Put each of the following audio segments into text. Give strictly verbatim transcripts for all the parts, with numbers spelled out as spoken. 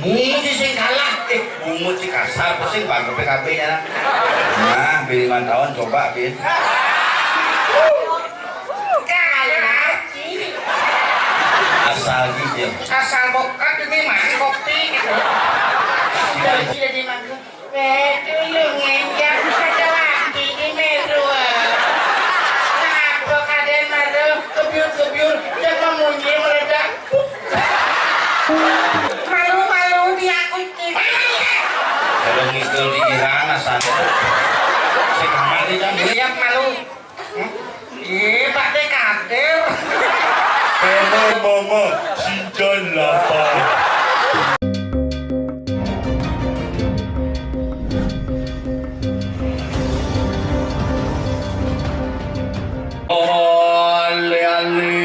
Bungut sih sing kalah. Eh, bungut sih kasar, pusing banget P K B-nya. Nah, Bin lima tahun coba, Bin. Kalah, Ci. Asal gitu. Asal bokat ini mah kopi gitu. Jadi, jadi mah. Betul lu ngenjak ada laki di meru. Kenapa kadang ada kebyur-kebyur yang memunyi meledak? Malu-malu dia kucing. Kalau ngidul di Iran asal. Saya kamar di dalam. Iya, malu. Ih, Pak Dek Kadir. Mama, mama, Sinjan lapar. Ole, ale.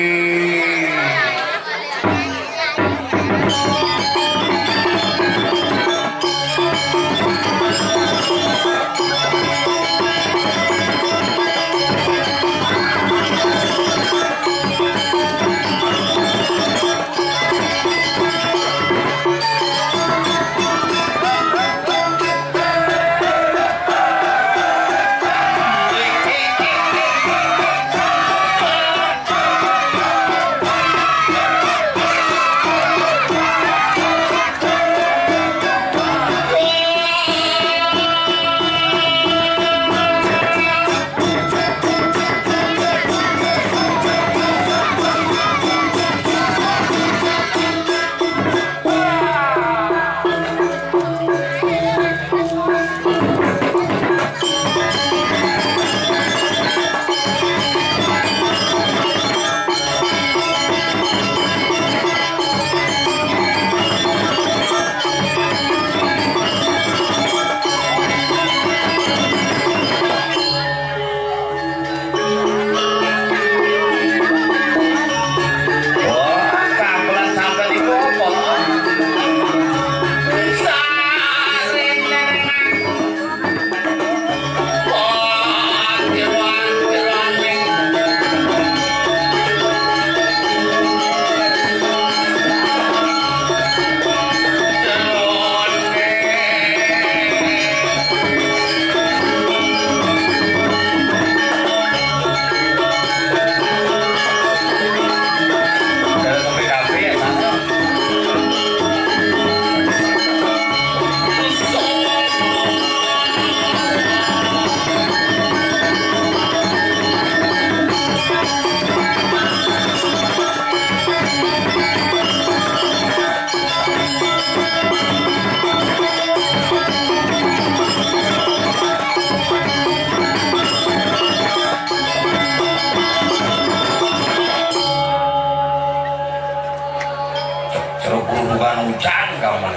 Seru bukan hujan kamu.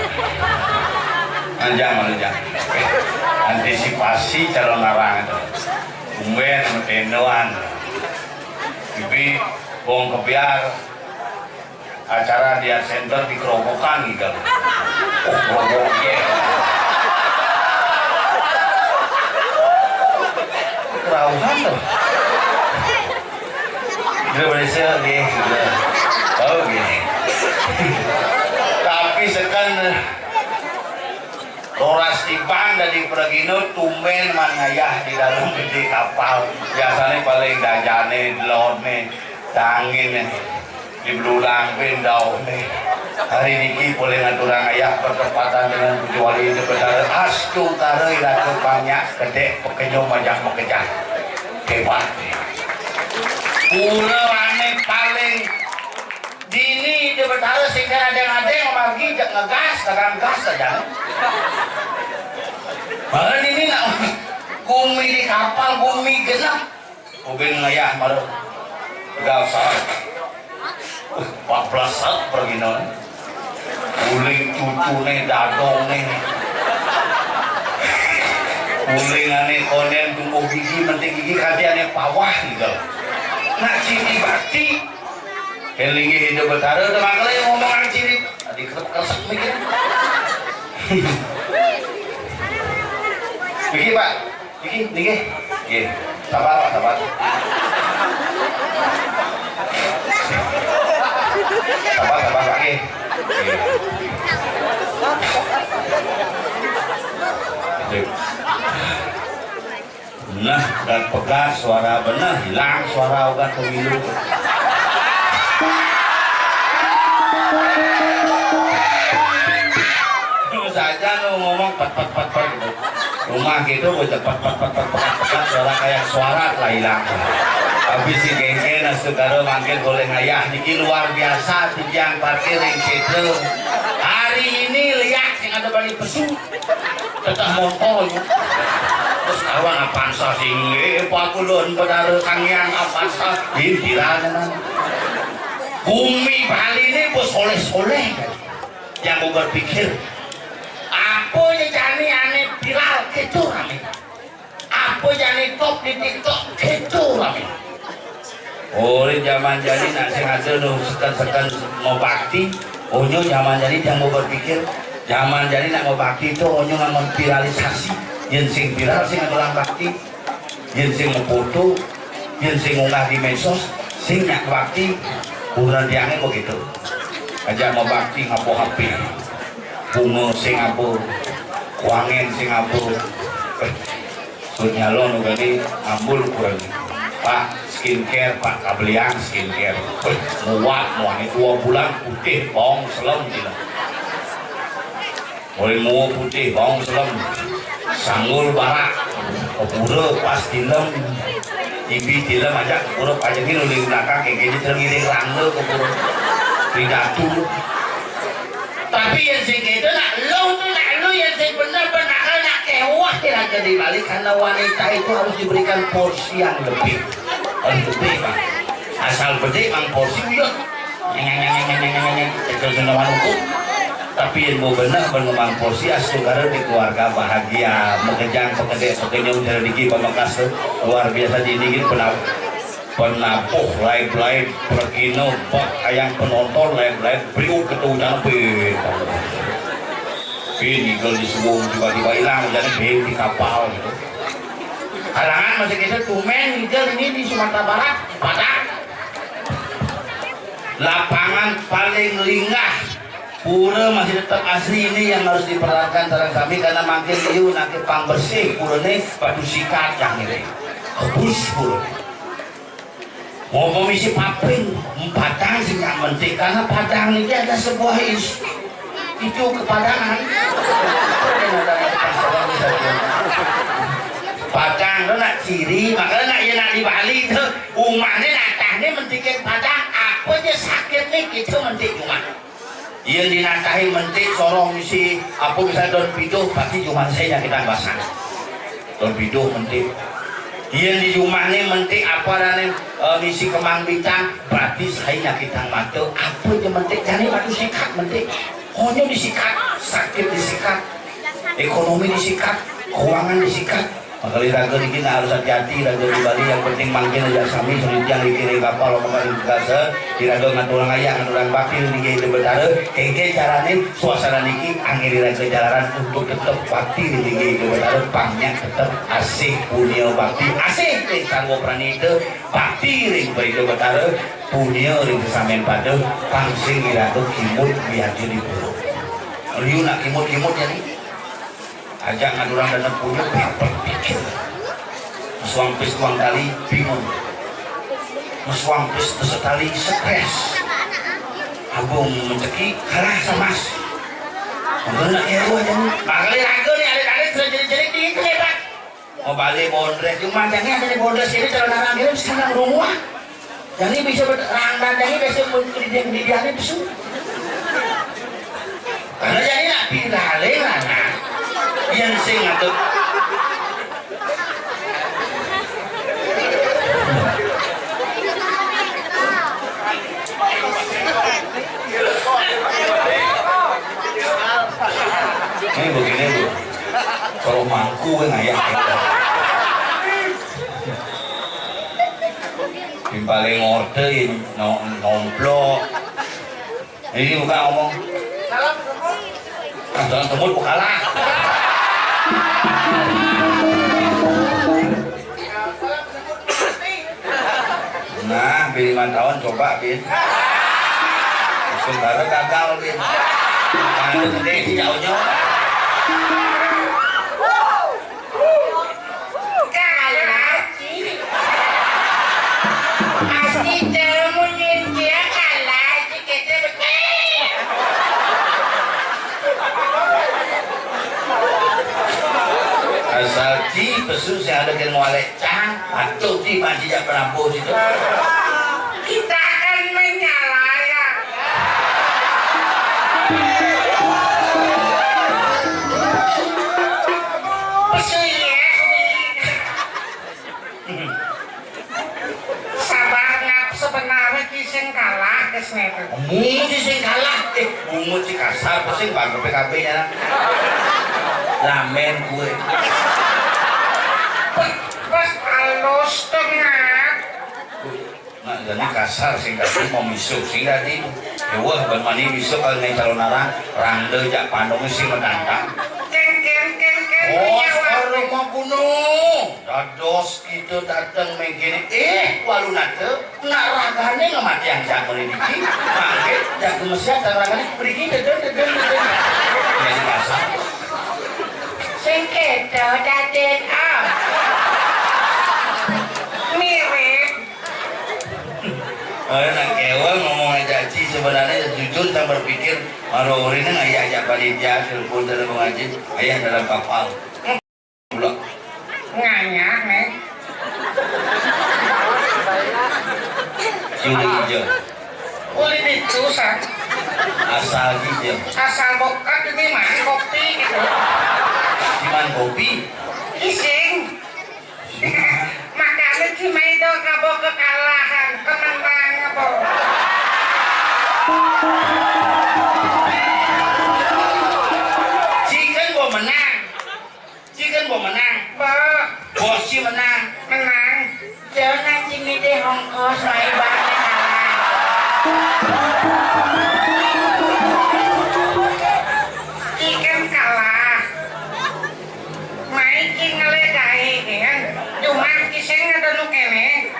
Anjang, anjang. Antisipasi calon larang itu. Tumben, tendoan. Bibi, bong kebiar. Acara di Art Center di Kerobokan gitu. Oh, Kerobok, iya. Kerauhan tuh. Dia berhasil, gitu. Tahu, gitu. Tapi sekan Roras tiban dari Peragino tumben manayah di dalam gede kapal. Biasanya paling dajane, delone, tangine, di belulang, bendau nih. Hari niki boleh ngaturang ayah bertepatan dengan kecuali di Betara Astu Utara iraga banyak gede pekenyum majak mekejang. Hebat. Pura ane paling Dini di Betara sing adeng-adeng margi jek ngegas, dagang gas aja. Malah dini nak gumi di kapal, gumi genep. Ubin ngayah malu. Tegal salah. Uh, empat belas saat pergi nol. Uling cucune, dadongne. Uling ane konen tumbuh gigi, mentik gigi, kati ane pawah gitu. Nak ciri bakti. Eling Ida Betara, teman kalian ngomong ang cirit. Tadi kerep-kerep mikir. Niki, Pak. Niki, niki. Nggih. Sabar, Pak, sabar. Sabar, sabar, Pak, nggih. Nggih. Nah, pegat-pegat suara bener, hilang suara ogan pemilu. Itu saja nu ngomong pet pet pet pet gitu. Rumah gitu, gue cepet pet pet pet pet pet, suara kayak suara lah hilang. Tapi si Gengge nasukaro mangkin boleh ngayah niki luar biasa, titiang parkir yang gitu. Hari ini lihat yang ada balik pesu. Teteh montol. Terus kawan apa sah sing, eh, pakulun bedara kangian apa sah pimpinan. Bumi Bali ini bos soleh-soleh. Yang mau berpikir, apa ya jani ane viral gitu rame. Apa jani top di TikTok gitu rame. Oleh zaman jani nak sing ada nu seken-seken mau bakti, onyo zaman jani yang mau berpikir, zaman jani nak mau bakti itu onyo nggak memviralisasi, yang sing viral sing ada orang bakti, yang sing ngefoto, yang sing ngunggah di medsos, sing nyak bakti, ukuran tiangnya begitu. Aja mau bakti ngapo H P, bunga sing apa, wangen sing apa. Sut nyalon uga ni ambul kurang. Pak, skincare, Pak, kabelian skincare. Wih, muat, muat ni dua bulan putih, bawang selem gila. Mulai mua putih, bawang selem. Sanggul barak. Kepura pas tilem. Ibi tilem aja kepura pajengin uling belakang kayak gini tergiring rangga kepura. Pidato. Tapi yang sing itu nak lu tu nak lu yang sing benar-benar nak kewah dia jadi balik karena wanita itu harus diberikan porsi yang lebih. Lebih, Pak. Asal bedik mang porsi uyut. Nyeng, nyeng, nyeng, nyeng, nyeng, nyeng, nyeng. Kecil sing lawan hukum. Tapi yang mau benar, benar mang porsi, asukara di keluarga bahagia, mengejang, pekedek, pekenyum, cara diki, pamekas tu. Luar biasa di ini, gitu, penab-, penabuh, lain-lain, perkino, bak, ayang penonton, lain-lain, beriuk, ketujuan, pin. Pin, igel di suwung, tiba-tiba hilang, jadi pin di kapal, gitu. Halangan masih kita tumen, igel ini di Sumatera Barat, Padang. Lapangan paling linggah. Pura masih tetap asli ini yang harus dipertahankan sareng sami karena makin liu nanti pang bersih pura ini batu sikat yang ini. Kebus pura ini. Mau komisi paping, Padang sih nggak mentik karena Padang ini ada sebuah is-, itu kepadangan. Padang tu nak ciri, makanya nak ya nak di Bali tu, rumahnya natahnya mentikin Padang, apa je sakit ni kita mentik rumah. Iya dinatahi mentik sorong isi apa misalnya daun piduh pasti cuma saya nyakitan basah. Daun piduh mentik. Iya di rumah ni mentik apa dan ni, eh, misi kemang bintang berarti saya nyakitan mata apa je mentik jadi batu sikat mentik. Hanya disikat, sakit disikat, ekonomi disikat, keuangan disikat. Maka iraga niki nak harus hati-hati, raga di Bali yang penting mangkin aja sami, sulitiang dikiring kapal, omongan di Bekasa, iraga ngaturang ayah, ngaturang bakti di Tinggi Ida Betara, kengke carane suasana niki angin iraga jalaran untuk tetep bakti di Tinggi Ida Betara, pangnya tetep asih punia bakti, asih ring sarwa pranita, bakti ring Ida Betara, punia ring sesamen pada, pang sing iraga kimut biaja di pura. Liu nak kimut-kimut jadi. Ajak ngadurang dana punya, berpikir. Mesuang pis tuang kali, bingung. Mesuang pis besetali, stres. Abang menceki, kalah samas. Mana nak kira aja ni. Bakal raga ni, alit-alit sudah jerit-jerit ni, itu hebat. Mau balik bondres, cuma jangan ada di bondres ini, kalau narang ini, bisa nang rumah. Jadi bisa berangkat jadi bisa pun di dia di dia ni pesu. Karena jadi nak pindah lagi lah nah. Yang sing atau ini begini bu. Kalau mangku kan ayah. Yang paling order yang no-, nomplok. Ini bukan ngomong. Nah, dalam semut bukalah. Nah, bin lima tahun coba, bin. Saudara gagal, bin. Mana gede si jauhnya. Yesus yang ada kena walek cang, patuh di panci jak penabuh situ. Kita akan menyala ya. Pesu ya. Sabar, ngap, sebenarnya ki sing kalah, geus, né, tuh. Bungut si sing kalah, eh, bungut si kasar, pusing bangga P K B-nya. Lamen kue. Pas alus tengah. Nah, jadi kasar sing tadi mau misuh, sing tadi. Ya wah, ban mani misuh kalau ngai calon arang, rangde jak pandung sing menantang. Ken, ken, ken, ken, oh, nyawa. Sekarang mah gunung. Dados kita datang mengkini, eh, walu nate, nak ragane ngemati yang jago ini diki. Mangke, jago mesiat dan ragane beriki, dedeng, dedeng, dedeng. Jadi kasar. Sing kedo daden, ah. Mirip. Ayo, nak kewel ngomong aja, Ci. Sebenarnya jujur, saya berpikir, kalau orangnya nggak iya ajak panitia, telepon, telepon aja. Ayah dalam kapal. Pula. Nganyar, nih. Curi hijau. Boleh ditu, San. Asal hijau. Asal bokat, di mana kopi gitu. Di mana kopi? Ising. Makanya si Maido kabo kekalahan, teman bang kabo. Cikan gua menang. Cikan gua menang. Bah. Bos si menang. Menang. Jangan cimi deh hongkos, mai bang kalah. Cikan kalah. Mai ki ngeledai, kan? Cuma ki sing ada nu kene.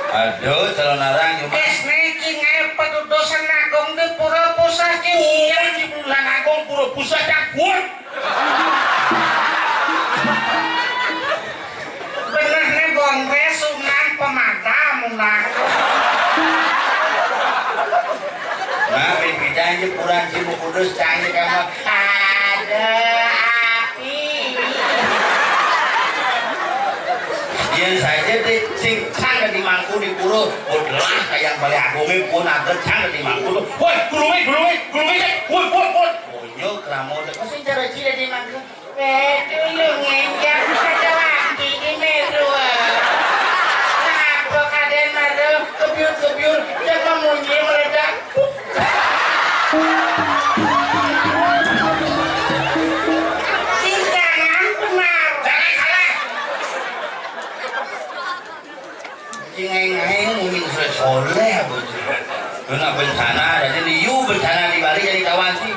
Aduh, calon arang cuma. Esne ki ngai pedudusan agung di pura pusat ki. Iya, di pura agung pura pusat agung. Bener ne, Bong, wé sunat pemadam ulah. Nah, beda aja puran Cibu Kudus, cangnya kamu. Ada api. Dia saja deh, sing cang di mangku di pura, udah lah kayak balik aku pun ada cang di mangku tuh. Woi, gulungi, gulungi, gulungi deh. Woi, woi, woi. Boyo, keramu, kok sing cara cile di mangku? Wéh, dulu ngenjak satu lagi di meru. Ngapa kadén maru kebyur-kebyur, jangan munyi meledak. Cincangan benar. Jangan salah. Cingeng-ngeng, mungkin sudah soleh, apa itu? Kena bencana, jadi liu bencana di Bali jadi kawan sih.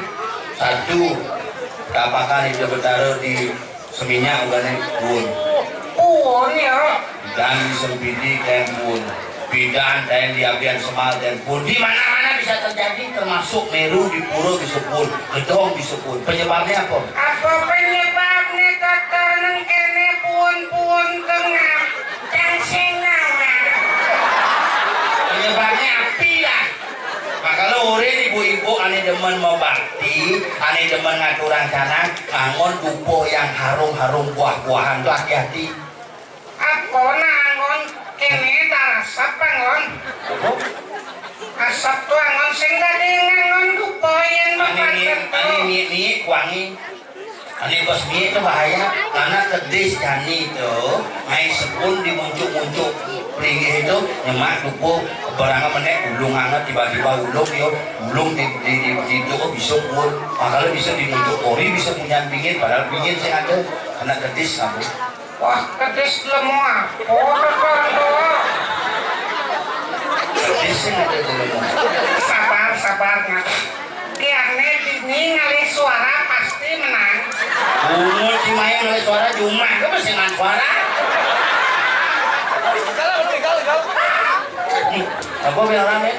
Satu, kapakan itu betara di Seminyak, bukan pun. Pun, ya. Dan di Sempidi, dan pun. Bidan, dan di Abian Semal, dan pun. Di mana-mana bisa terjadi, termasuk Meru di Pura bisa pun, Gedong bisa pun. Penyebabnya apa? Apa penyebabnya kata nengkene pun-pun tengah? Penyebabnya api lah. Makanya orang ibu-ibu ane demen mau bakti, ane demen ngaturang tanah, ngangon dupo yang harum-harum buah-buahan tuh hati-hati. Apa ngangon kene tarasap, ngon? Asap tuh angon sing tadi ngangon dupo yang ane ni, ane ni, ni kuangi. Ane bos mie itu bahaya, karena kedis jani itu, main sepun di muncuk-muncuk pelinggih itu, nyemak dupo, barang menek ulung anget, tiba-tiba ulung yo, ulung di, di, di, di itu bisa pun, makanya bisa di muncuk kori, bisa punya pingin, padahal pingin sih ada, karena kedis apa? Wah, kedis lemah. Oh, kedis sih ada di lemah. Sabar, sabar, nak. Kiane dini ngalih suara pasti menang. Bungut si Maya ngalih suara cuma ke mesin suara. Galau, galau, galau. Apa bilang rame?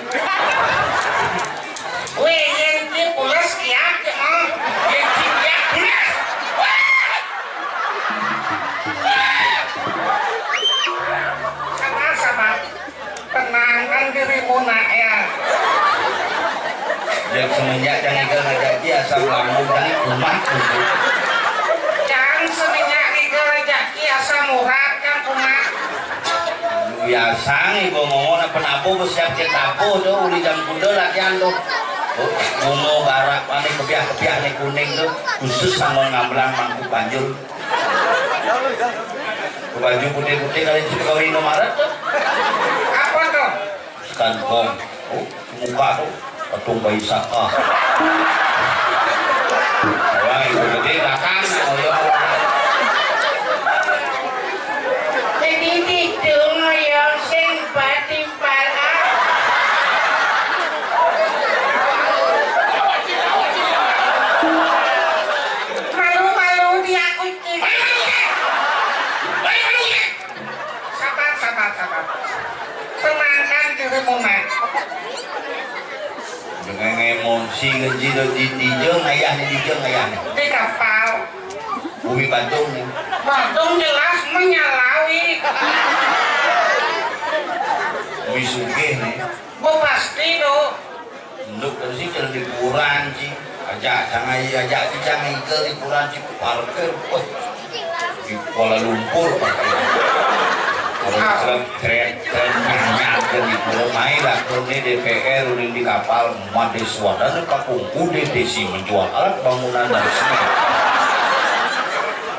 Wih, yang ki pulas kiak, ya, oh. Yang ki kiak pulas. Wah! Wah! Sabar, sabar. Tenangkan dirimu, nak, ya. Sejak semenjak Cang Igal ngajak dia, asam lambung Cang kumat gitu. Cang semenjak Igal Biasa nih gua ngomong apa napo, gua siap ke tapo tuh, uli jam kuda latihan tuh. Oh, bunga barak, mana kepiah-kepiah nih kuning tuh, khusus sama ngambelang mangku panjul. Baju putih-putih kali itu kawin Indomaret tuh. Apa tuh? Ikan kong. Oh, muka tuh. Patung bayi saka. Wah, itu gede belakang. Oh, iya. Jadi itu ngoyong sing batin. Malu-malu dia kucing. Sabar, sabar, sabar. Tenangkan dirimu, Mat. Dengan emosi kan, di, di, di jeng ayah nih, di jeng ayah nih. Di kapal. Bumi Badung nih. Badung jelas menyalawi. Bumi Sugih nih. Gua pasti do. Nduk kan sih, kalau liburan sih. Ajak jangan, ajak sih jangan ke liburan sih, parkir. Wah, di Kuala Lumpur parkir. Kalau keren, keren, keren, nyanyi ke liburan, main lah. Kalau ini D P R udah di kapal, Madeswa dan Kakung Ude Desi menjual alat bangunan dan semen.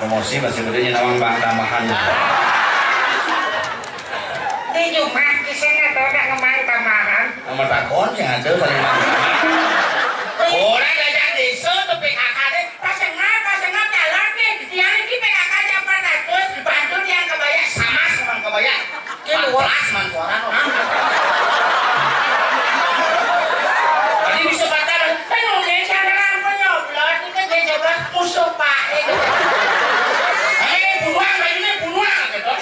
Promosi masih mudanya, nama bang tambahan. Di rumah kisah ada, ada ngemang tambahan. Nomor takon sing ada saling bantu. Orang gajah desa tuh P K K deh. Pas dengar, pas dengar jalan nih, dia ini P K K jam empat ratus, bantu dia kebaya sama, sama kebaya. Di luar. Pas man suara no. Tadi bisa batal, kan udah jangan apa nyoblos, itu dia nyoblos musuh Pak. Eh, buruan, bajunya buruan gitu.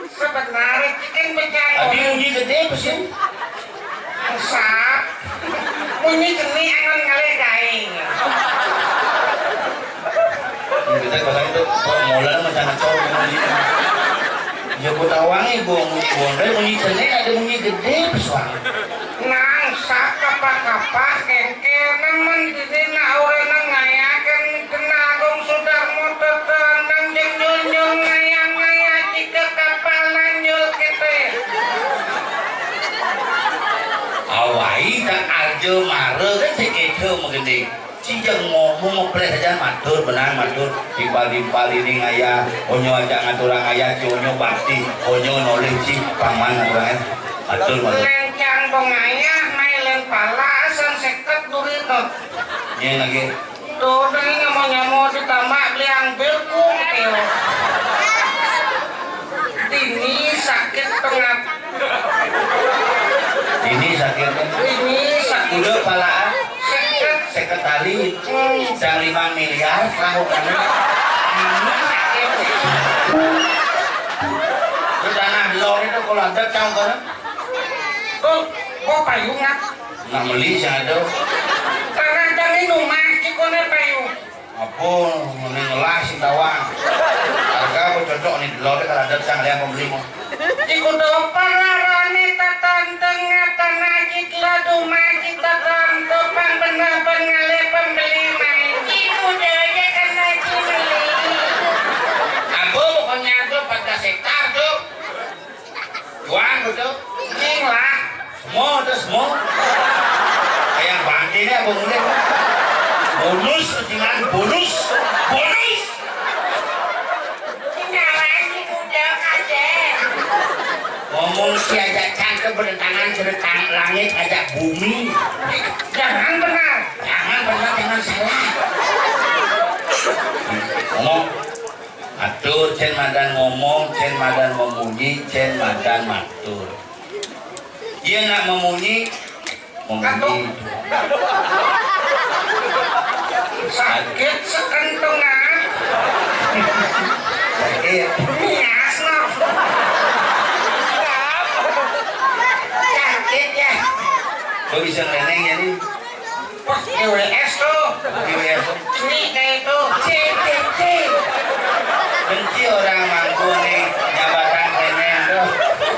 Sebenarnya kan bencana. Tapi munyi gede pesin. Sap. Munyi geni angon ngalih daing. Kita pasang itu kok mola macam cowok munyi. Ya, gua tawangi gua munyi gondel, munyi gede, ada munyi gede pesuang. Nang sak kapak-kapak kengke nang mendidin nak urena ngayaken Genagong Sudarmo tetenan jeng nyunjung ngayang-ngayaki ke kapal nanjul kete. Awai tak aja mara kan si Kedo megede. Cijeng ngomong ngepleh aja matur, benang matur, timpal-timpal ini ngayah, onyo aja ngaturang ngayah, ci onyo bakti, onyo nolih ci paman ngaturang ngayah. Matur, matur. Lencang dong ngayah, mailen pala, asan seket duri to. Nyén lagi. Tuh, ini nyamo-nyamo di tamak beli anggur pun, yo. Ini sakit tengah. Ini sakit. Ini sakit. Udah palaan. Seket. Seket tali. Hmm. Sang lima miliar, tahu kan? Ini sakit. Terus tanah lor itu kalau ada tahu kan? Tuh, kok payung, ah? Nak meli sing ada. Tanah dan ini rumah, cikone payung. Apa ngene ngelah sing tawang. Harga apa cocok nih, delok kalau ada sang lihat pembeli mau. Iku dopan larane tatan tengah tanah citla dumah cita tanto pang bener pengalih pembeli main. Iku daya kena cimeli. Apa pokoknya tuh pada sektar tuh. Juang betul. Cing lah. Semua, ada semua. Kayak bangke ini apa mulai? Bonus, ketinggalan bonus. Bonus. Ketinggalan di muda, Kadek. Ngomong si ajak cangkem bertentangan, bertentangan langit, ajak bumi. Jangan benar. Jangan benar, jangan salah. Ngomong. Atur, cén madan ngomong, cén madan memunyi, cén madan matur. Yén nak memunyi, memunyi. Sakit sekentungan. Sakit. Nias, no. Sakit, ya. Kok bisa ngeleneng, ya, nih? Wah, G W S tuh. G W S. Ini kayak itu. C T T. Benci orang mangku nih, jabatan kene tuh.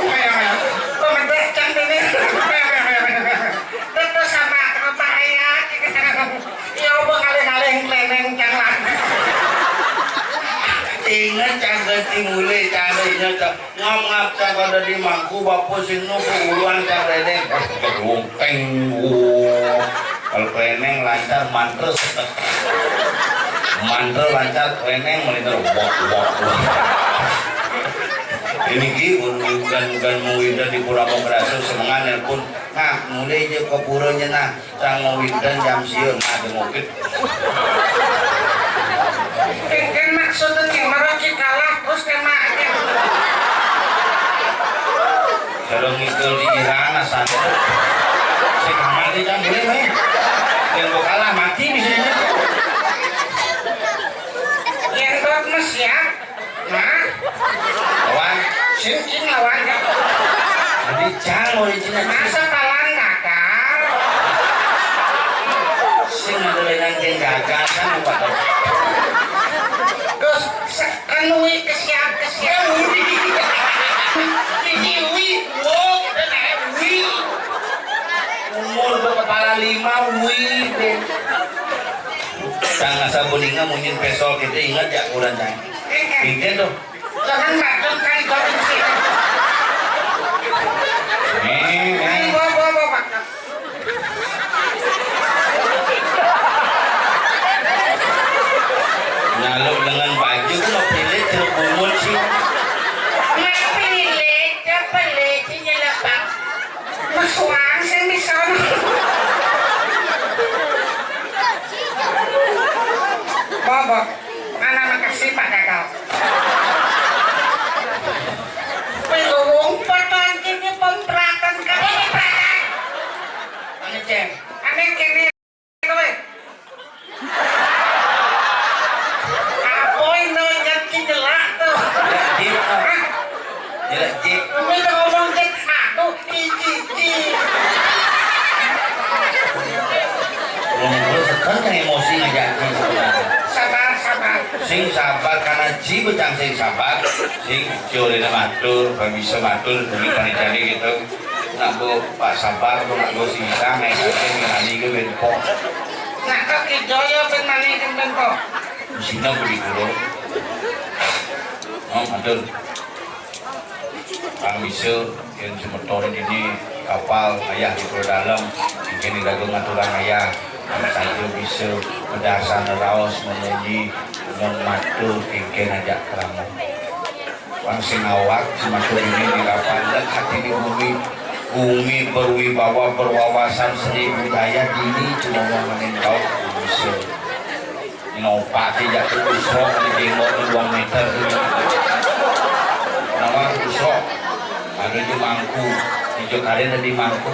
Ayo, ayo. Pemedes kan ini. Ayo, ayo, ayo, ayo. Terus sama apa ya? Ya, apa ngalih-ngalih kleneng kan lah. Ingat, Cang. Timule candainya cak ngap-ngap cak ada di mangku bapu sinu keuluan cak reneng. Gerung teng. Kalau reneng lancar mantra setek. Mantra lancar reneng melintar wak wak wak. Ini ki un dan dan mengwinda di pura berasa semengan pun nah mulai je ke puranya nah. Sang ngawinten jam siun, nah, dengokit. Kan maksudnya, mara ki kalah, terus kena aja. Kalau ngikil di Iran, asal. Saya kamar di jam boleh, main. Yang mau kalah, mati bisa ini. Yang buat mesiak. Hah? Lawan? Sing, sing lawan, ya. Tapi cang, oh, izin aja. Masa palan gagal? Sing ada lain yang gagal, kan, lupa tuh. Terus, se-, anu, wi, kesiap, kesiap. Ini, wi, wow, kita naik, wi. Umur gua kepala lima, wi, deh. Tang asa beninga munyin pesol kita ingat ya kurang tang. Ingat tuh. Jangan macam kan kau isi. Nih, nih. Bawa, bawa, bawa, Pak. Nyaluk dengan baju tuh mau pilih ceruk bungut sih. Mau pilih, siapa pilih sih nyelak, Pak? Mesuang sing bisa. Bobo, mana makasih Pak Gagal. Pilung patan kini pempratan kami pempratan. Ane ceng. Ane kene. Apa ini nyaki jelak tuh? Jelek, Jik. Hah? Jelek, Jik. Ini udah ngomong Jik. Aduh, Jik, Jik. Ngomong terus, kan yang emosi ngajak Jik sebenarnya. Sabar, sabar. Sing sabar, karena Jik becang sing sabar. Sing, Jik, udah matur, bisa matur, bagi panitia gitu. Nak go Pak Sabar, go nak go Singkang, naik saja, ngerani ke bengkok. Nak ke Kijoyo, ben mani ke bengkok. Sina beli dulu. Oh, matur. Kang bisa, yen semeton ini kapal ayah di Pulau Dalam, mungkin digagung aturan ayah. Kang saja bisa berdasar raos memuji, ngomong matur, mungkin ajak keramu. Bang sing awak, semeton ini di kapal, dan hati di bumi. Bumi berwibawa, berwawasan seni budaya, dini cuma ngomongin kau bisa. Nopati jatuh usrok di jenggot dua meter. Nama usrok? Ada di mangku. Di Jokarin ada di mangku.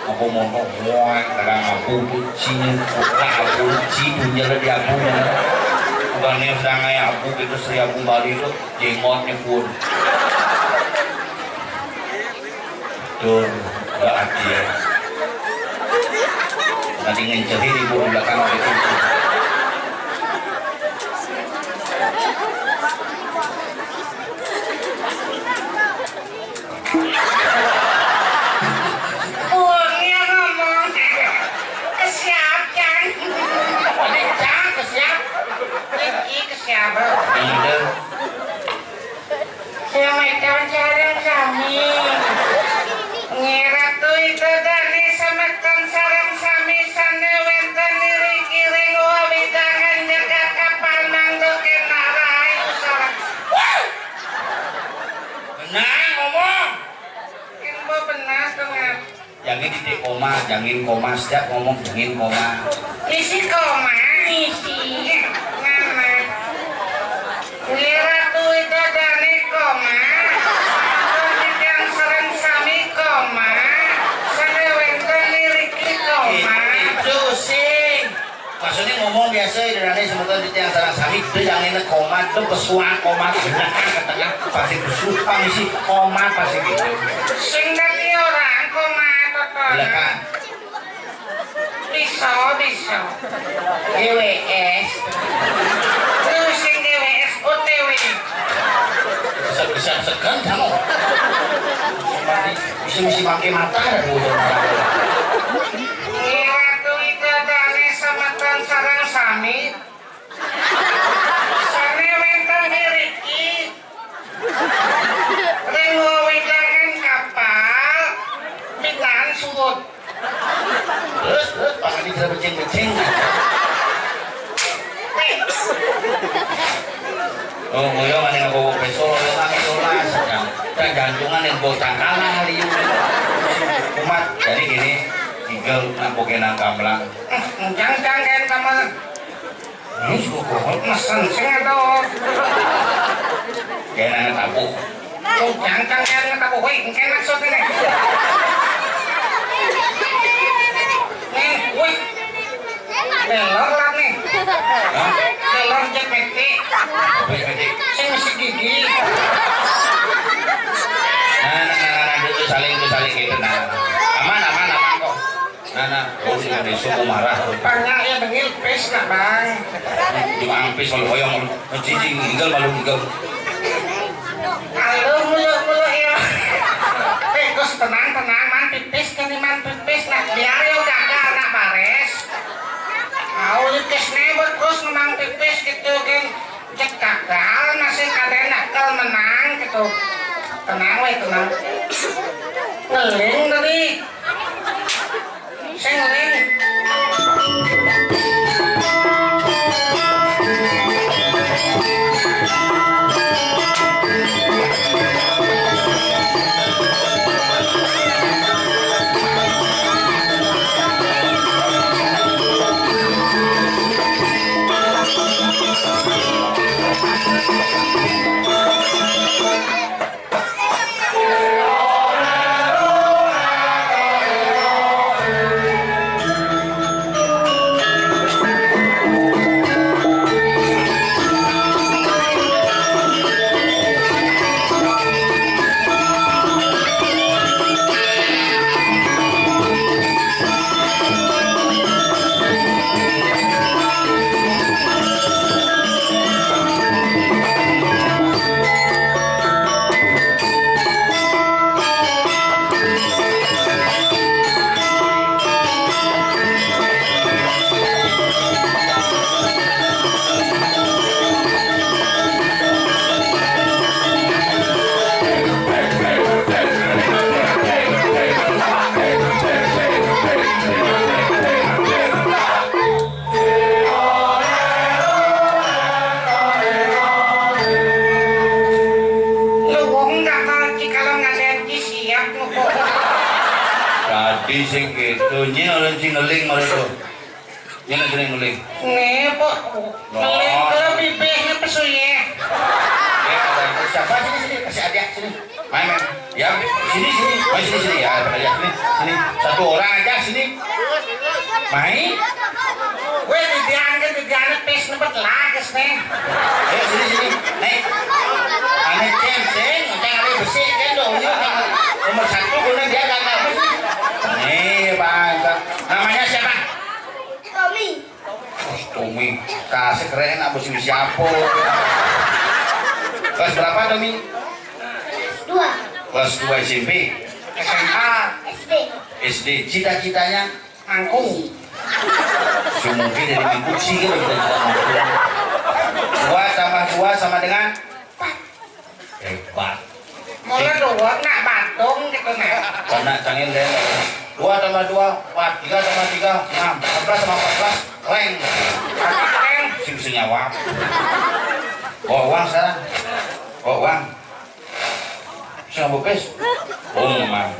Apa montok muat, kadang abu tuh cing, lah abu cing, punjel di abu. Bukannya sedang kayak abu gitu, Sri Abu Bali tuh, jenggotnya pun. Tur, udah hati ya. Nanti ngencerin ibu di belakang gitu. Uangnya ngomong. Kesiapan. Tadi cang kesiap. Ini kesiapan. Iya. Semeton sareng sami. Nyi Ratu Ida Dane semeton sareng sami sane wenten niriki ring wewidangan nyegah kapal mangga kena rahayu sareng. Wah! Benar ngomong. Yen mbok benar to, Ngar. Jangan titik koma, jangan koma, setiap ngomong jangan koma. Isi koma. Isi. Mana? Nyi Ratu Ida Dane koma. Titiang sareng sami koma. Sane wenten niriki koma. Itu sing. Maksudnya ngomong biasa, Ida Dane semeton titiang sareng sami, itu jangan koma, itu pesuang koma, ke tengah, ke tengah, pasti bersumpah isi koma, pasti gitu. Sing dadi orang koma, Toto. Silakan. Bisa, bisa. G W S. Terus sing G W S, O T W. Bisa, bisa segan kamu. Mati, bisa mesti pakai mata ada dulu. Iya, tuh itu ada nih semeton sareng sami. Sane wenten ngriki, Terus, terus, pas ini kita becing-becing. Oh, ngoyo mana yang bawa peso, yang nggak jelas. Dan jantungan yang bawa tangkalah hari ini. Umat, jadi gini, tinggal nak boke nang gamblang. Jang, jang, kayak kamar. Terus gua kok mesen sing ada. Kayak nang tabuh. Jang, jang, kayak nang tabuh. Woi, engke maksud ini. Nih, woi. Belor lah nih. Hah? Belor jepit. Jepit. Sing mesti gigi. Nah, nah, nah, nah, nah, itu saling, itu saling gitu, nah. Aman, aman, aman kok. Nah, nah, oh, si Indonesia mau marah. Banyak ya bengil pis nak, Bang. Di ampis kalau hoyong, cici tinggal malu tinggal. Halo, mulu, mulu ya. Eh, Gus, tenang, tenang, man pipis kan, man pipis nak. Biar ya gagal nak bares. Mau lipis nih buat Gus memang pipis gitu kan. Cek gagal masih kadang nakal menang gitu. Tenang weh, tenang. Ngeling tadi. Sing ngeling. Lu wong nggak ngerti kalau nggak ada yang siap lu kok. Tadi sing gitu, nyi orang sing ngeling malah tuh. Nyi orang sing ngeling. Nih, Pak. Ngeling ke bibirnya pesuye. Ya, ada siapa sini, sini, kasih hadiah sini. Main, main. Ya, sini, sini. Main sini, sini. Ya, ada hadiah sini. Sini. Satu orang aja sini. Main. Weh, didian ke, didian pis nempet lages nih. Ayo, sini, sini. Nih. Ane ceng, ceng. Ceng, ane besi, ceng dong. Ini kan nomor satu, guna dia gagal. Nih, Pak. Namanya siapa? Tommy. Tommy. Kasih keren, anak bos siapa? Kelas berapa, Tommy? Dua. Kelas dua S M P? S M A? S D. S D. Cita-citanya? Mangkung. Si mungkin jadi mangkung sih, kalau kita cita mangkung. Dua tambah dua sama dengan? Empat. Hebat. Mulai dua, nak batung gitu, nah. Kena cangin deh. Dua tambah dua, empat. Tiga tambah tiga, enam. Empat belas tambah empat belas, leng. Leng. Si bisa nyawa. Bawa uang sekarang. Bawa uang. Sing bukis. Pengumuman.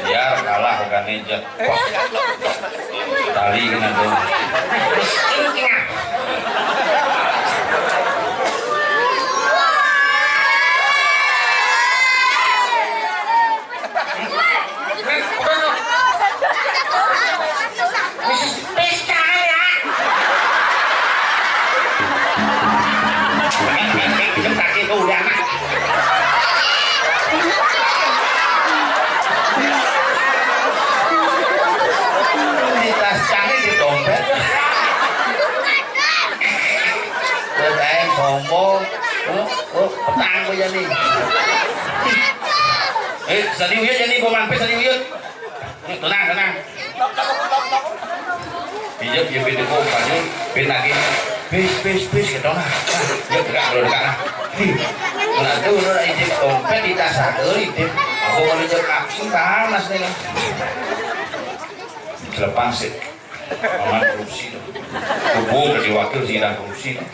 Biar kalah kan ninja. Wah. Tali kena tuh. Pesta ya. Kaki tuh udah anak. Di tas cangnya di dompet. Kau tanya sombong. Oh, oh, petang gue jadi. Eh, tadi uyut jadi gue mampir tadi uyut. Tenang, tenang. Iya, iya, beda kok, banyak, beda lagi. Pis, pis, pis, gitu nah. Nah, yuk, dekat, bro, dekat nah. Nih. Nanti udah ijib dompet di tas ada ijib. Aku mau ijib kaki panas nih. Celepang sih. Aman korupsi tuh. Kubu jadi wakil sidang korupsi tuh.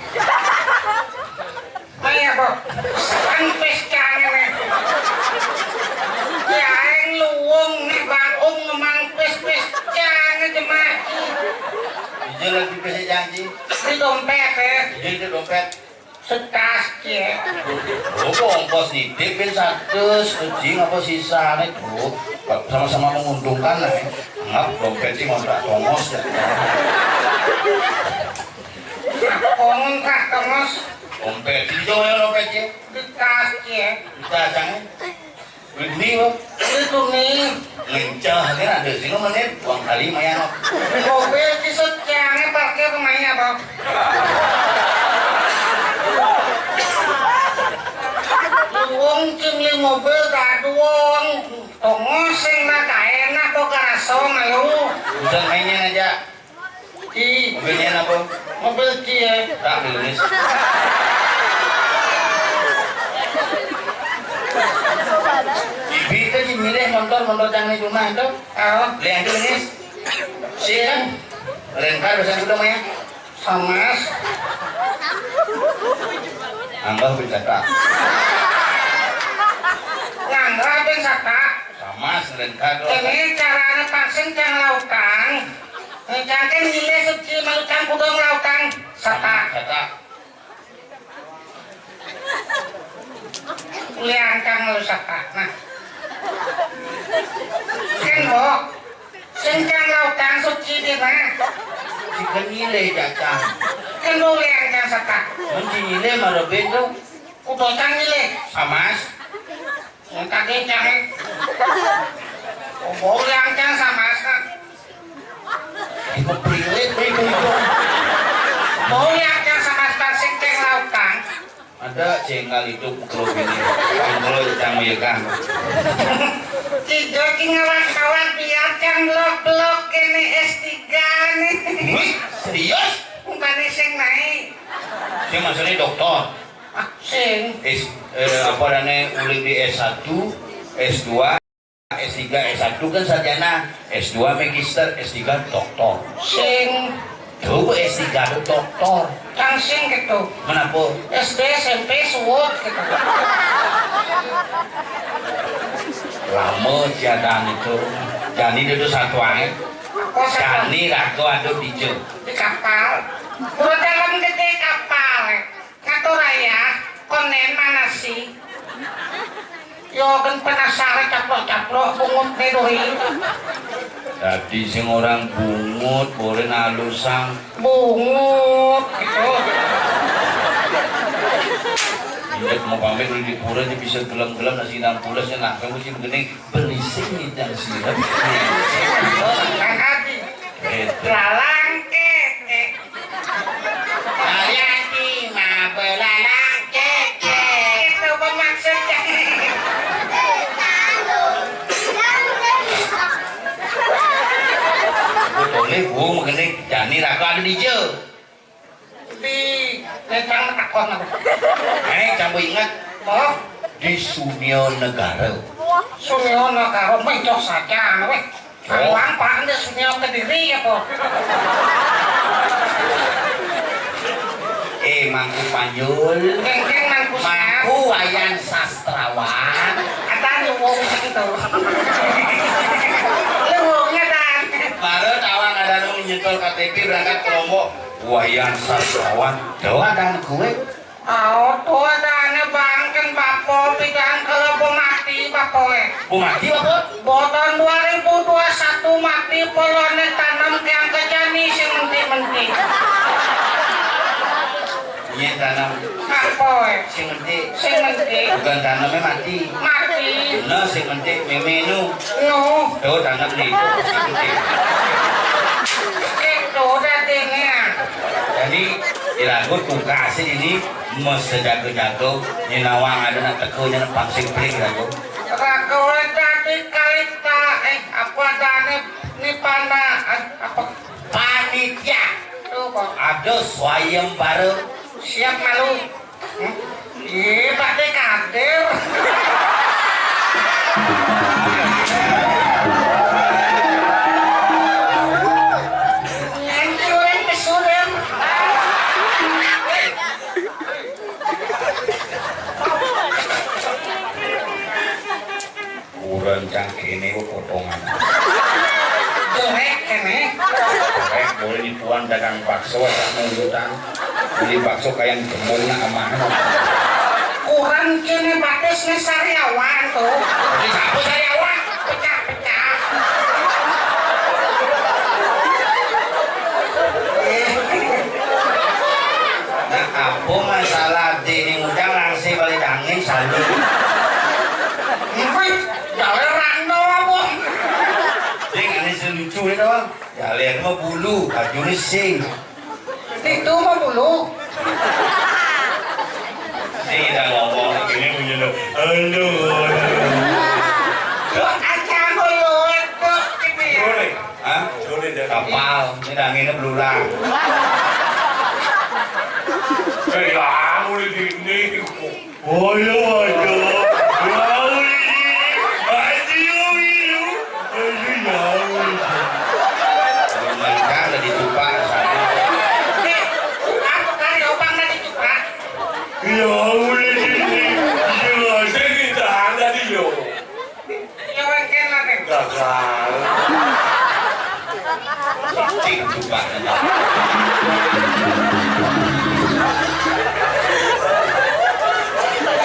Ayo, Bob. Sampai sekarang nih. Yang luwung nih, Bang Ung, memang pes-pes jangan jemaki. Ijib lagi kasih janji. Di dompet, ya. Ijib di dompet. Setas, ya. Lu kok ongkos nitip, bin satu, kucing apa sisa nih, tuh. Sama-sama menguntungkan lah, ya. Ngap, dompet sih mau tak tongos, ya. Ongkos, tongos. Dompet, itu ya dompet, ya. Setas, ya. Kita jangan. Duit ni, Bang. Duit ni. Ngencah ni ada sini menit, uang kali mayan. Mobil kisut jangan parkir rumahnya, Bang. Wong cim li mobil tak ada wong. Tongos sing nak enak kok karaso malu. Udah mainnya aja. Ih, mobilnya apa? Mobil Kia. Tak, belum, Nis. Ibi itu sih milih motor, motor yang di rumah itu. Oh. Beli aja, Nis. Siang. Rencar bisa dulu, Maya. Samas. Angga bin Sata. Ngangga bin Sata. Samas, rencar. Ini caranya vaksin yang lautang. Jangan milih suci malu campur dong lautang. Sata. Sata. Liangkang malu sata. Nah. Kan, Bo. Sing kang lautang suci di mana? Jika milih datang. Kan, Bo, liangkang sata. Mun milih malah beda. Udah kan milih. Samas. Yang tadi jangan. Oh, yang jangan sama kan. Ibu prilit, ibu, ibu. Mau yang jangan sama sing keng lautang. Ada jengkal itu pukul ini. Pukul yang megang. Tiga ki ngawang-ngawang biar yang blok-blok ini S tiga nih. Wih, serius? Bukan sing naik. Dia maksudnya doktor. Ah, sing. S, eh, apa namanya, uling di S satu, S dua, S tiga, S satu kan sarjana, S dua magister, S tiga doktor. Sing. Tuh, S tiga tuh doktor. Kang sing gitu. Kenapa? S D, S M P, suwut gitu. Lama jadaan itu. Jani itu satu aja. Oh, satu. Jani raga ada tiga. Di kapal. Udah dalam gede kapal. Ngatur ayah, konen mana sih? Yo, kan penasaran caplok-caplok, bungut nih doi. Tadi sing orang bungut, boleh nalusang. Bungut, gitu. Injek mau pamit dulu di pura, dia bisa gelem-gelem nasi enam puluh, saya nak, kamu sih begini, berisik nih, dan siram. Kan hati. Lalangke. Hayati mah belalang keke. Itu bermaksudnya. Botolnya bu, mengenai Jani raga ada di je. Di Lecang takon apa? Eh, kamu ingat? Oh, di Sunio Negara. Sunio Negara, mencok saja, weh. Awang Pak, ndak sunyo Kediri ya, po? Eh, Mangku Panjul. Kengkeng Mangku Siap. Mangku Wayan Sastrawan. Ada nyuwung gitu. Nyuwungnya, Dan. Baru tawang ada nu nyetor K T P berangkat ke Lombok. Wayan Sastrawan. Tuh ada gue. Aoh, tuwa dane bangken bapa pidan kala bo mati bapa e. Bo mati bapa? Boten dua ribu dua satu mati polone tanem tiang kejani sing menti-menti. Iya tanem. Apa e? Sing menti. Sing menti. Bukan tanemnya mati. Mati. Nah, sing menti meme nu. Nu. Tuh tanem nih. Sing menti. Itu udah dene. Jadi, dilagu tugasin ini mesti jago-jago, nyinawang ada nak teko nyana pangsing peling jago. Raga oleh tadi kalita, eh, apa adane ni panda, eh, apa? Panitia. Tuh, kok. Ada swayembara. Siap malu. Hmm? Ih, Pak Dekadir. Yang kirim pesudah. Kurang cangkene potongan. Jelek kene. Jelek, boleh nipuan dagang bakso, tak mau utang. Beli bakso kayak kembungnya aman. Kurang kene batis nih sariawan tuh. Di sapu sariawan, pecah-pecah. Nah, apa masalah dini muda langsung balik angin salut. Ini jalan dong apa? Ding, ini selucu itu, Bang. Jalan mah bulu, baju ini sing. Itu mah bulu. Ini kita ngomong ini punya lo. Halo, halo. Lo aja lo, lo, gitu. Boleh. Hah? Boleh deh. Kapal, ini anginnya belulang. Eh, ya, mulai gini. Ayo, ayo. Ayo, ayo. Ayo, ayo. Mereka ada di Tupak sana. Aku kali opang ada di Tupak. Ya, ayo, ayo. Sini, tahan tadi, yo. Gagal. Cing juga.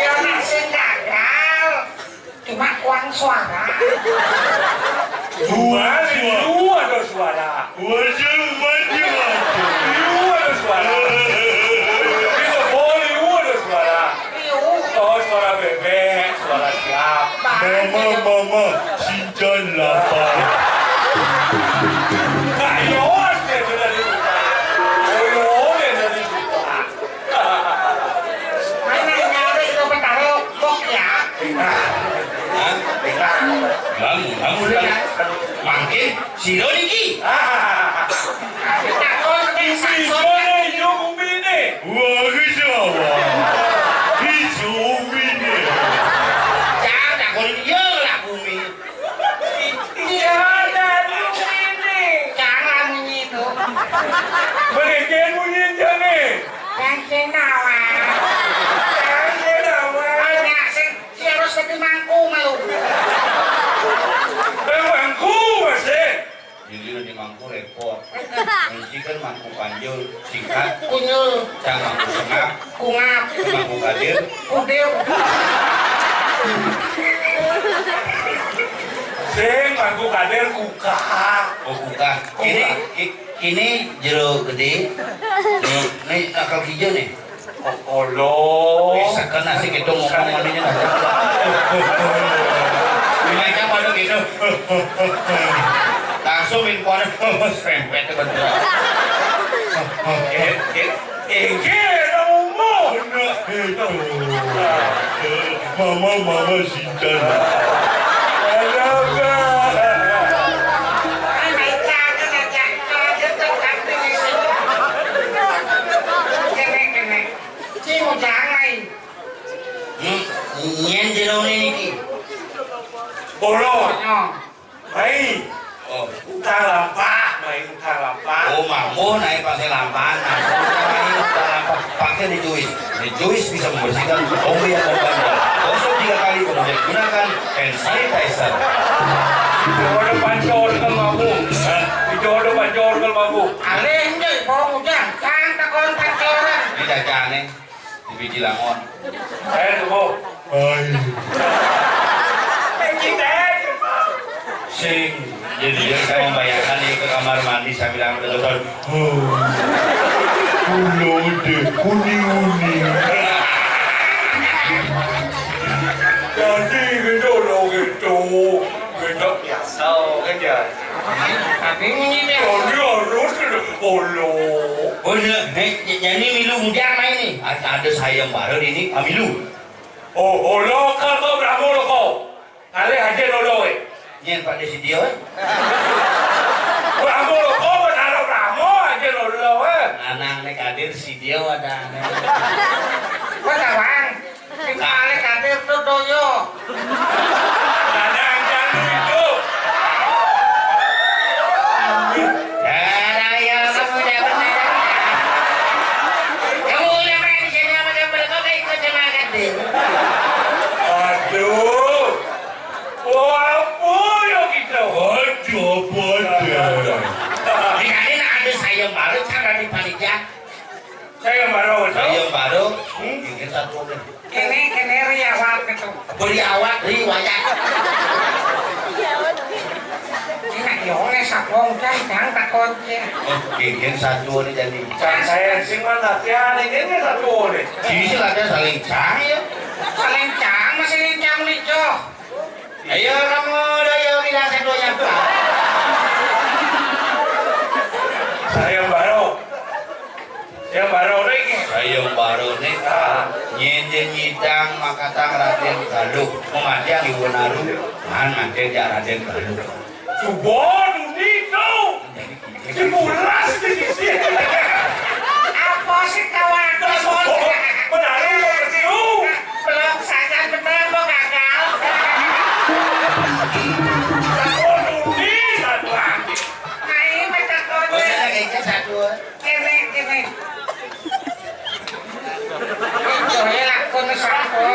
Ya, masih gagal. Cuma uang suara. Dua, dua ada suara. Waduh, waduh, waduh. Dua ada suara. Itu boleh, dua ada suara. Oh, suara bebek, suara siap. Mama, mama, Sinchan lapar. Ayo, dia sudah dibuka. Ayo, dia sudah dibuka. Mana nyari itu petaro kok ya? Hah? Lalu, lalu, lalu. Mangke, sira niki. Takon ning Bumi sakon. Mana itu bumi ini? Wah, iki Jawa. Iki bumi ini. Jangan takon iya lah bumi. Iya, dari bumi ini. Jangan bunyi itu. Mereka bunyi jane. Kan sing nawa. Kan sing nawa. Hanya sing si harus dadi mangku malu. Eh, mangku masih. Jadi nanti mangku repot. Nanti kan mangku panjul, singkat. Kunyul. Cang mangku sengak. Kungap. Mangku kadir. Kudir. Sing mangku kadir kuka. Oh, kuka. Ini, kuka. Ki-, kini jero gede. Nih, nih, akal hijau nih. Oh, Allah. Bisa kena sih gitu ngomong maninya. Ini aja pada gitu. Langsung minum serempet bener. Eh, eh, eh, eh, ngomong. Nah, itu. Mama, mama, Sinchan. Aduh, Kak. Kene, kene. Cing, jangan. Hmm, nyen jero niki. Bolo. Nyong. Mai. Oh. Utang lampah, mai utang lampah. Oh, mambo naik pakai lampah. Nah, mai utang lampah. Pakai di juis. Di juis bisa membersihkan zombie yang ada. Gosok tiga kali, kemudian gunakan hand sanitizer. Jodoh pancor kan mambo. Hah? Jodoh pancor kan mambo. Alih, nggih, bawang ujang. Kan takon pancoran. Ini jajanan. Di biji langon. Eh, tunggu. Hai. Sing. Jadi dia saya membayangkan dia ke kamar mandi sambil ambil motor. Oh. Kulo de, kuni-uni. Jadi gitu loh, gitu. Gitu biasa kan ya. Tapi ini nih. Oh, dia harus gitu. Oh, lo. Oh, iya. Eh, j-, jadi milu muda main nih. Ada, ada saya yang baru ini, ah, milu. Oh, oh, lo kan kau berapa lo kau? Kali aja lo lo, eh. Nyen pada si dia, eh. Berapa lo kau, berapa, berapa aja lo lo, eh. Anak nih kadir si dia ada. Kau tawang. Yo. Kadang-kadang itu. Darah ya, kamu udah benar. Kamu udah main di sini sama gambar, kok nggak ikut sama Kadin? Aduh. Oh, apa ya kita? Aduh, apa ada? Ini ada saya baru cara di panitia. Saya baru, saya baru. Hmm? Ini satu nih. Ini, ini riawat gitu. Apa riawat? Riwayat. Ini yo, ini sapong, cang, cang, takut ya. Oh, ini satu nih jadi. Cang saya sing mana? Tiada, ini satu nih. Sini latihan saling cang ya. Saling cang, masih cang lico. Ayo, kamu udah, ayo, bilang satunya, Pak. Saya baru. Saya baru nih. Saya baru nih. Ah. Nyende nyidang makatang Raden Galuh. Mengajak di Wonaru. Man, nanti dia Raden Galuh. Coba dulu kau. Dibulas di sisi. Apa sih kawan? Benar, benar, benar. Belum saja benar, mau gagal. Satu, ini satu lagi. Nah, ini minta kode. Oh, saya kayaknya satu. Ini, ini. Joya lakon sapa?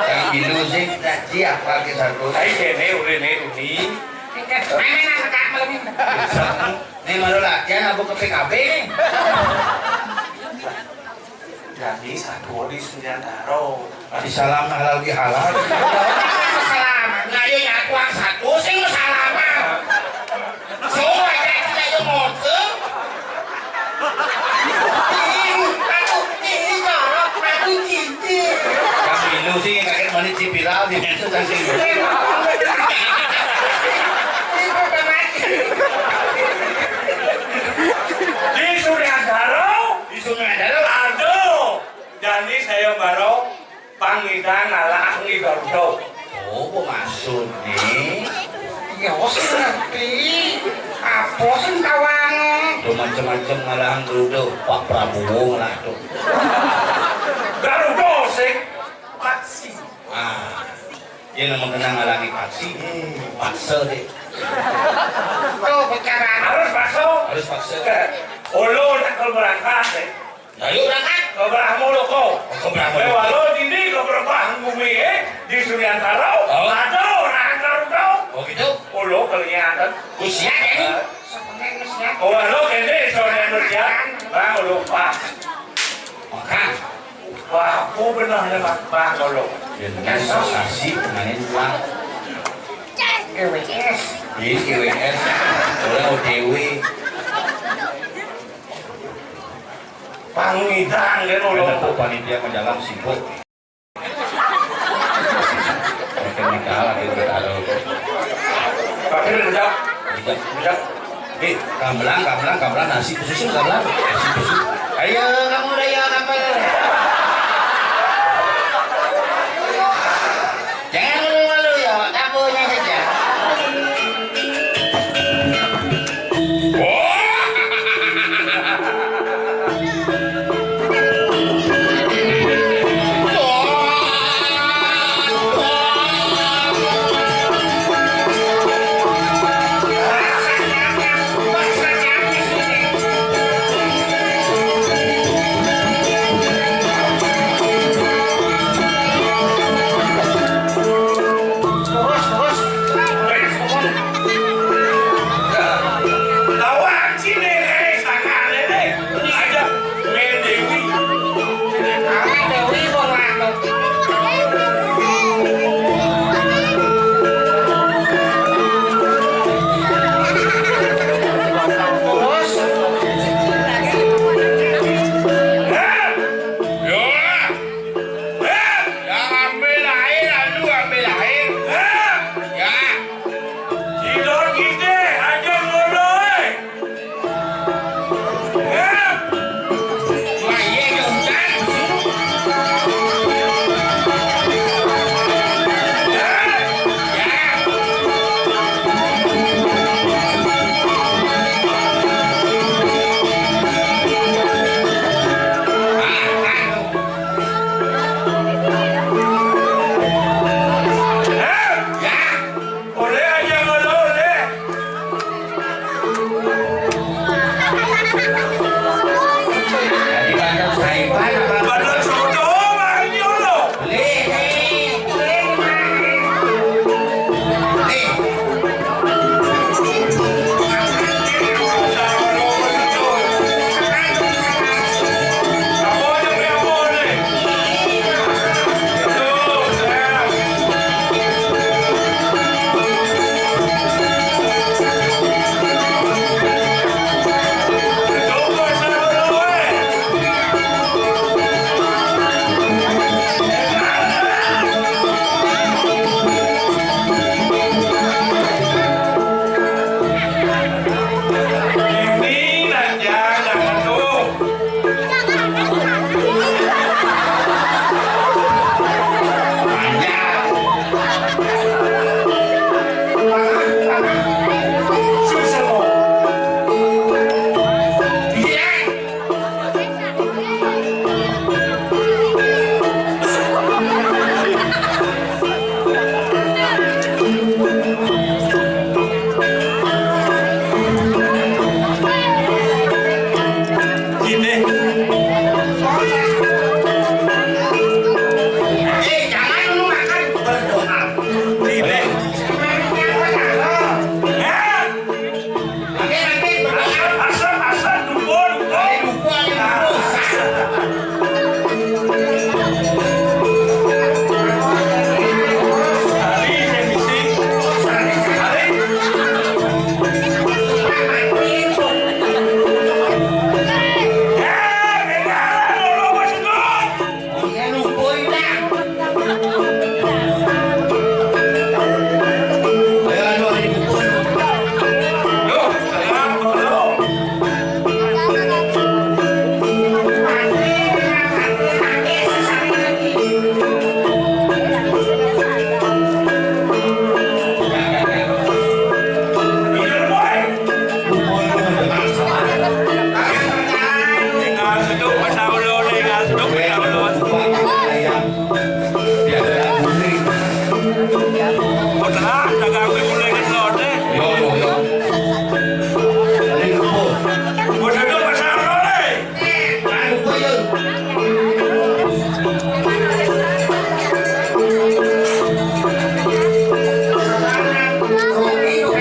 Yang dulu sih, ngaji apa ke satu? Ayo, kene, udah, nih, Uni. Ini kan, main-main anak tak malam ini. Ini malu latihan, apa ke P K B nih? Jadi, satu di Suryantaro. Di salam halal bihalal. Salaman. Nah, iya, ya, tuang satu, sing salaman. Semua aja kita yang mau ke. Aku, ini jorok, aku cici. Kami lu sih, kaget mani cipiral di situ, tadi. Ini udah mati. Di Suryantaro. Di Suryantaro. Aduh. Jani saya baru pangidang ngalah ngi Garuda. Oh, apa maksudnya? Ya, wis ngerti. Apa sing tawang? Tuh macem-macem ngalah Garuda. Pak Prabowo ngalah tuh. Garuda sing paksi. Ah, dia nama kenal ngalah ngi paksi. Hmm, paksa deh. Tuh bicara. Harus paksa. Harus paksa. Ulu tak berangkat deh. Ayo berangkat. Ke belah mulu ko. Ke belah mulu. Walau dini ke belah bumi, eh, di Suryantaro. Oh. Ada orang Garuda. Oh gitu. Ulu kelihatan. Usia ya ini. Sebenarnya usia. Oh, walau kene soalnya usia. Bang, lupa. Makan. Wah, aku benar ya, Bang, Bang, ulu. Investasi main uang. G W S. Iya, G W S. Orang O D W. Pangidang kan, ulu. Ada tuh panitia mendalam sibuk. Makin mendalam itu, taruh. Tapi udah jawab. Udah. Udah. Eh, gamelan, gamelan, gamelan, nasi khusus, gamelan. Nasi khusus. Ayo, kamu udah ya, gamelan. Jangan malu-malu ya, kamunya saja. Dagang kuwi mulai ngelote. Yo, yo, yo. Tadi lupa. Wis ada pasar ora? Anu kuwi yo.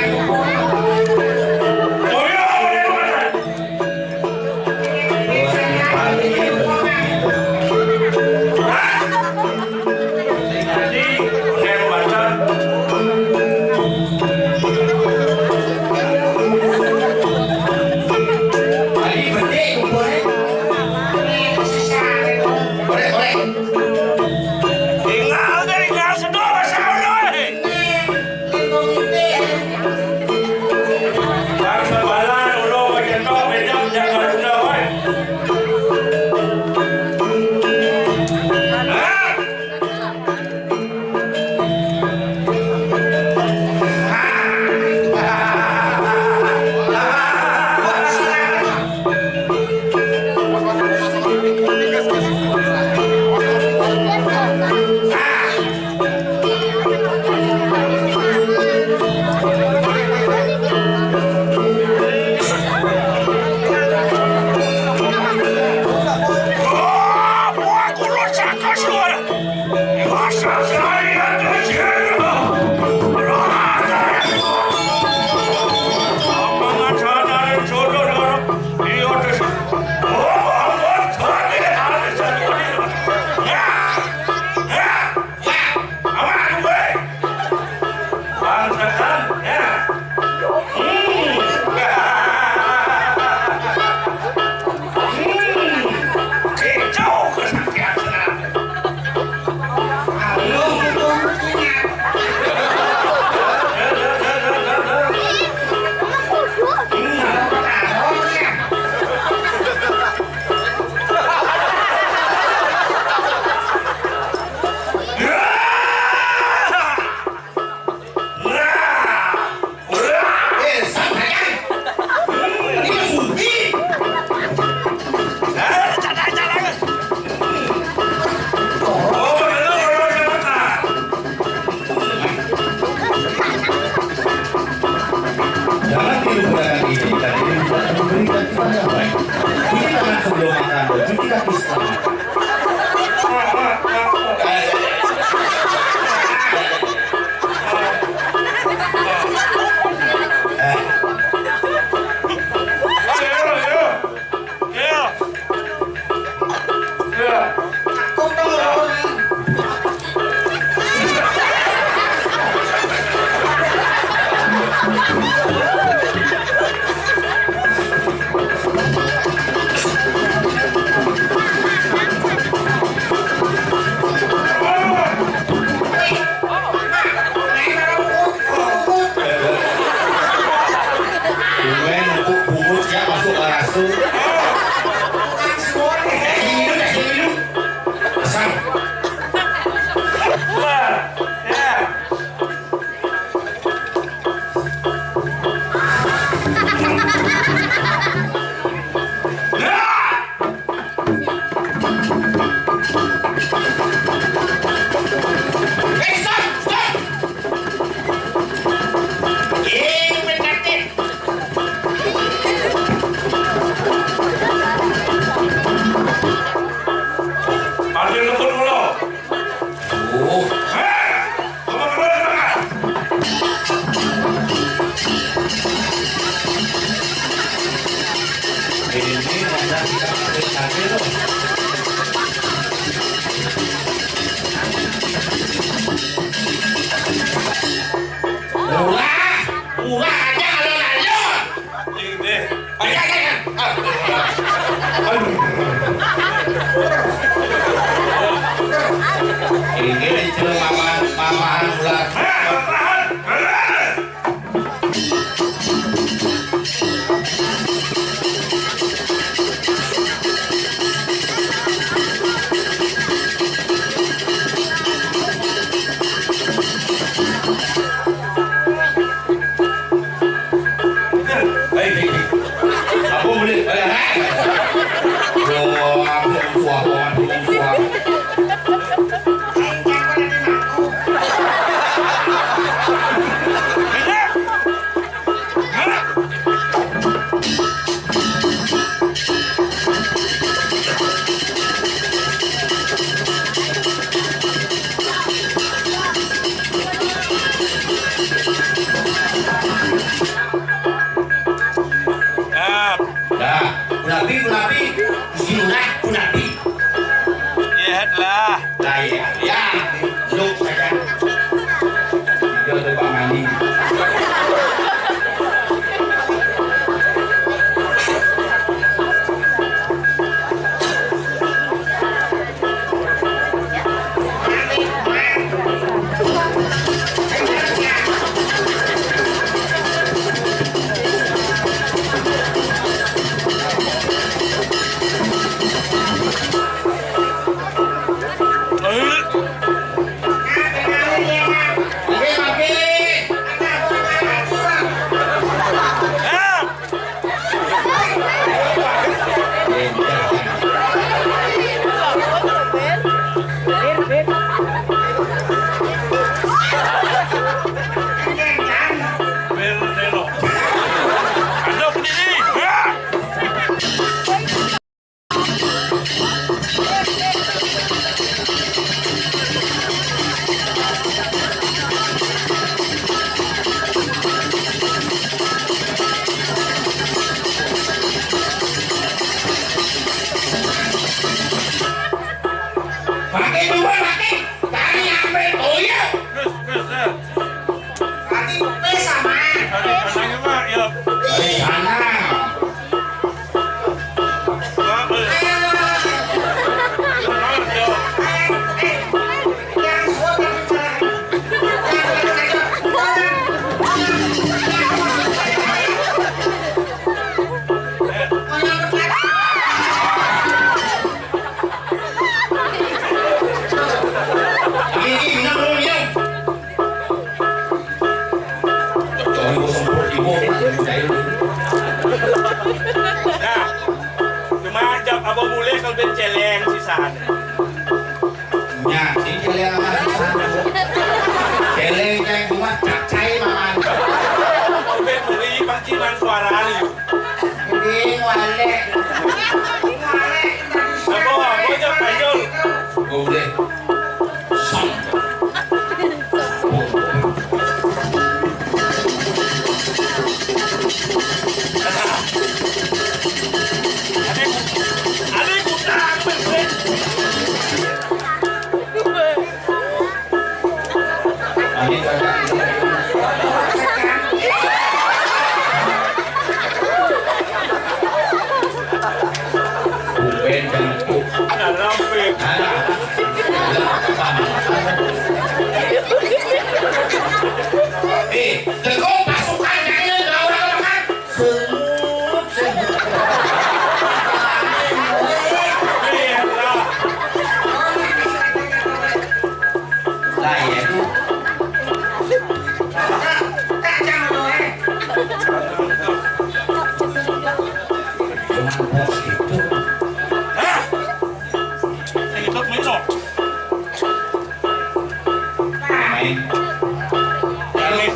Tinggal, tinggal sedulur, saudara. Bangsa Balang, ulo wajan to, bedam, jaga duda, wae. Hah? Bangsa kan, ya. Hmm. Hmm. Kicau kesaktian senang. Aduh, itu. Hmm. Jangan tiru gerakan ini dan ini buat memberikan kita yang baik. Cuci tangan sebelum makan dan cuci kaki setelah makan. Bunga nungkuk bungut ya masuk ke rasu. Kasih minum, kasih minum. Asam. Eh, stop, stop. Eh, mendadak. Ambil ngebut mulu. Oh. Hei, ngomong apa lu, Bang? Ini ada kita ambil, ambil. Murah, murah aja kalau nanya. Ini. Ayo, ayo, ayo. Aduh. Ini cuma mamaan, mamaan ular. Hah, mamaan? Hah? Nah, nah, kunapi, kunapi, Gusti Lurah, kunapi. Lihat lah. Lah, iya, ya, duduk saja. Dia ada Bang Ani. Pakai dua, pakai. Tari ambil. Oh iya. Terus, terus, terus. Tadi P sama. Tadi sananya mah, ya. Tadi sana. Nah, cuma jawab apa boleh kalau ben celeng sisan. Nya, sing celeng mah sisan. Celeng, celeng, cuma cacai, Maman. Kalau ben beli, pangciman suara liu. Ini wale. Apa, apa aja, Panjul? Boleh. Bukan, jangan. Eh, tegong pasukan kain, lawan makan. Sengit, sengit. Lah, iya, itu. Kacang, loh, eh. Jangan bos gitu. Hah? Sing itu main, loh. Main. Main.